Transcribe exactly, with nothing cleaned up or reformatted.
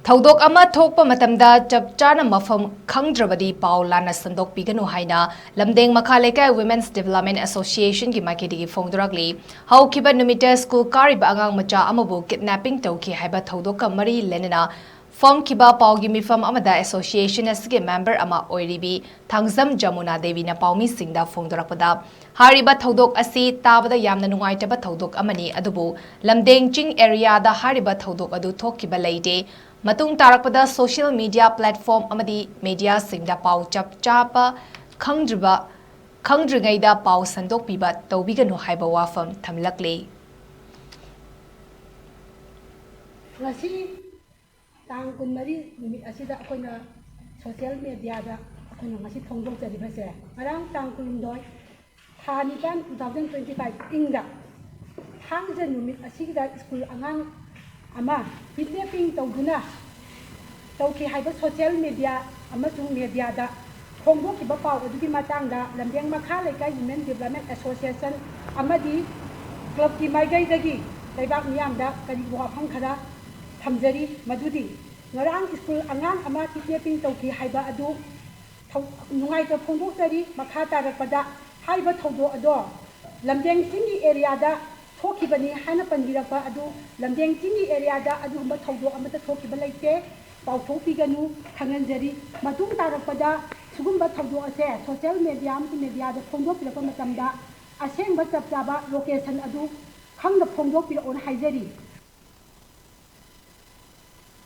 ꯊꯧꯗꯣꯛ ꯑꯃ ꯊꯣꯛꯄ ꯃꯇꯝꯗ ꯆꯞ ꯆꯥꯅ ꯃꯐꯝ ꯈꯪꯗ꯭ꯔꯕꯗꯤ ꯄꯥꯎ ꯂꯥꯟꯅ ꯁꯟꯗꯣꯛꯄꯤꯒꯅꯨ ꯍꯥꯏꯅ ꯂꯝꯗꯦꯡ ꯃꯈꯥ ꯂꯩꯀꯥꯏ Women's Development Association ꯒꯤ ꯃꯥꯏꯀꯩꯗꯒꯤ ꯐꯣꯡꯗꯣꯔꯛꯂꯤ꯫ ꯍꯧꯈꯤꯕ ꯅꯨꯃꯤꯠꯇ ꯁ꯭ꯀꯨꯜ ꯀꯥꯔꯤꯕ ꯑꯉꯥꯡ ꯃꯆꯥ ꯑꯃꯕꯨ kidnapping ꯇꯧꯈꯤ ꯍꯥꯏꯕ ꯊꯧꯗꯣꯛꯀ ꯃꯔꯤ ꯂꯩꯅꯅ ꯐꯣꯡꯈꯤꯕ ꯄꯥꯎꯒꯤ ꯃꯤꯐꯝ ꯑꯃꯗ association ꯑꯁꯤꯒꯤ member ꯑꯃ ꯑꯣꯏꯔꯤꯕꯤ ꯊꯥꯡꯖꯝ ꯖꯃꯨꯅꯥ ꯗꯦꯕꯤꯅ ꯄꯥꯎꯃꯤꯁꯤꯡꯗ ꯐꯣꯡꯗꯣꯔꯛꯄꯗ, ꯍꯥꯏꯔꯤꯕ ꯊꯧꯗꯣꯛ ꯑꯁꯤ ꯇꯥꯕꯗ ꯌꯥꯝꯅ ꯅꯨꯡꯉꯥꯏꯇꯕ ꯊꯧꯗꯣꯛ ꯑꯃꯅꯤ, ꯑꯗꯨꯕꯨ ꯂꯝꯗꯦꯡ ꯆꯤꯡ area ꯗ ꯍꯥꯏꯔꯤꯕ ꯊꯧꯗꯣꯛ ꯑꯗꯨ ꯊꯣꯛꯈꯤꯕ ꯂꯩꯇꯦ꯫ ꯃꯇꯨꯡ ꯇꯥꯔꯛꯄꯗ social media platform ꯑꯃꯗꯤ media ꯁꯤꯡꯗ ꯄꯥꯎ ꯆꯞ ꯆꯥꯕ ꯈꯪꯗ꯭ꯔꯤꯕ, ꯈꯪꯗ꯭ꯔꯤꯉꯩꯗ ꯄꯥꯎ ꯁꯟꯗꯣꯛꯄꯤꯕ ꯇꯧꯕꯤꯒꯅꯨ ꯍꯥꯏꯕ ꯋꯥꯐꯝ ꯊꯝꯂꯛꯂꯤ꯫ ꯉꯁꯤ ꯇꯥꯡ ꯀꯨꯟꯃꯔꯤ ꯅꯨꯃꯤꯠ ꯑꯁꯤꯗ ꯑꯩꯈꯣꯏꯅ social media ꯗ ꯑꯩꯈꯣꯏꯅ ꯉꯁꯤ ꯐꯣꯡꯗꯣꯛꯆꯔꯤꯕꯁꯦ, ꯉꯔꯥꯡ ꯇꯥꯡ ꯀꯨꯟꯍꯨꯝꯗꯣꯏ, ꯊꯥ ꯅꯤꯄꯥꯟ, two thousand twenty five ꯏꯪꯗ ꯊꯥꯡꯖ ꯅꯨꯃꯤꯠ ꯑꯁꯤꯗ ꯁ꯭ꯀꯨꯜ ꯑꯉꯥꯡ ꯑꯃ kidnapping ꯇꯧꯗꯨꯅ ꯇꯧꯈꯤ ꯍꯥꯏꯕ social media ꯑꯃꯁꯨꯡ media ꯗ ꯐꯣꯡꯗꯣꯛꯈꯤꯕ ꯄꯥꯎ ꯑꯗꯨꯒꯤ ꯃꯇꯥꯡꯗ ꯂꯝꯗꯦꯡ ꯃꯈꯥ ꯂꯩꯀꯥꯏ Women Development Association ꯑꯃꯗꯤ club ꯀꯤ ꯃꯥꯏꯀꯩꯗꯒꯤ ꯂꯩꯕꯥꯛ ꯃꯤꯌꯥꯝꯗ ꯀꯔꯤꯒꯨꯝꯕ ꯋꯥꯐꯝ ꯈꯔ ꯊꯝꯖꯔꯤ꯫ ꯃꯗꯨꯗꯤ ꯉꯔꯥꯡ ꯁ꯭ꯀꯨꯜ ꯑꯉꯥꯡ ꯑꯃ kidnapping ꯇꯧꯈꯤ ꯍꯥꯏꯕ ꯑꯗꯨ ꯊꯧ-, ꯅꯨꯡꯉꯥꯏꯇ ꯐꯣꯡꯗꯣꯛꯆꯔꯤ꯫ ꯃꯈꯥ ꯇꯥꯔꯛꯄꯗ ꯍꯥꯏꯔꯤꯕ ꯊꯧꯗꯣꯛ ꯑꯗꯣ ꯂꯝꯗꯦꯡ ꯆꯤꯡꯒꯤ area ꯗ ꯊꯣꯛꯈꯤꯕꯅꯤ ꯍꯥꯏꯅ ꯄꯟꯕꯤꯔꯛꯄ ꯑꯗꯨ ꯂꯝꯗꯦꯡ ꯆꯤꯡꯒꯤ area ꯗ ꯑꯗꯨꯒꯨꯝꯕ ꯊꯧꯗꯣꯛ ꯑꯃꯠꯇ ꯊꯣꯛꯈꯤꯕ ꯂꯩꯇꯦ꯫ ꯄꯥꯎꯊꯣꯛꯄꯤꯒꯅꯨ, ꯈꯪꯍꯟꯖꯔꯤ꯫ ꯃꯇꯨꯡ ꯇꯥꯔꯛꯄꯗ ꯁꯤꯒꯨꯝꯕ ꯊꯧꯗꯣꯛ ꯑꯁꯦ social media ꯑꯃꯁꯨꯡ media ꯗ ꯐꯣꯡꯗꯣꯛꯄꯤꯔꯛꯄ ꯃꯇꯝꯗ ꯑꯁꯦꯡꯕ ꯆꯞ ꯆꯥꯕ location ꯑꯗꯨ ꯈꯪꯅ ꯐꯣꯡꯗꯣꯛꯄꯤꯔꯛꯑꯣꯅ ꯍꯥꯏꯖꯔꯤ꯫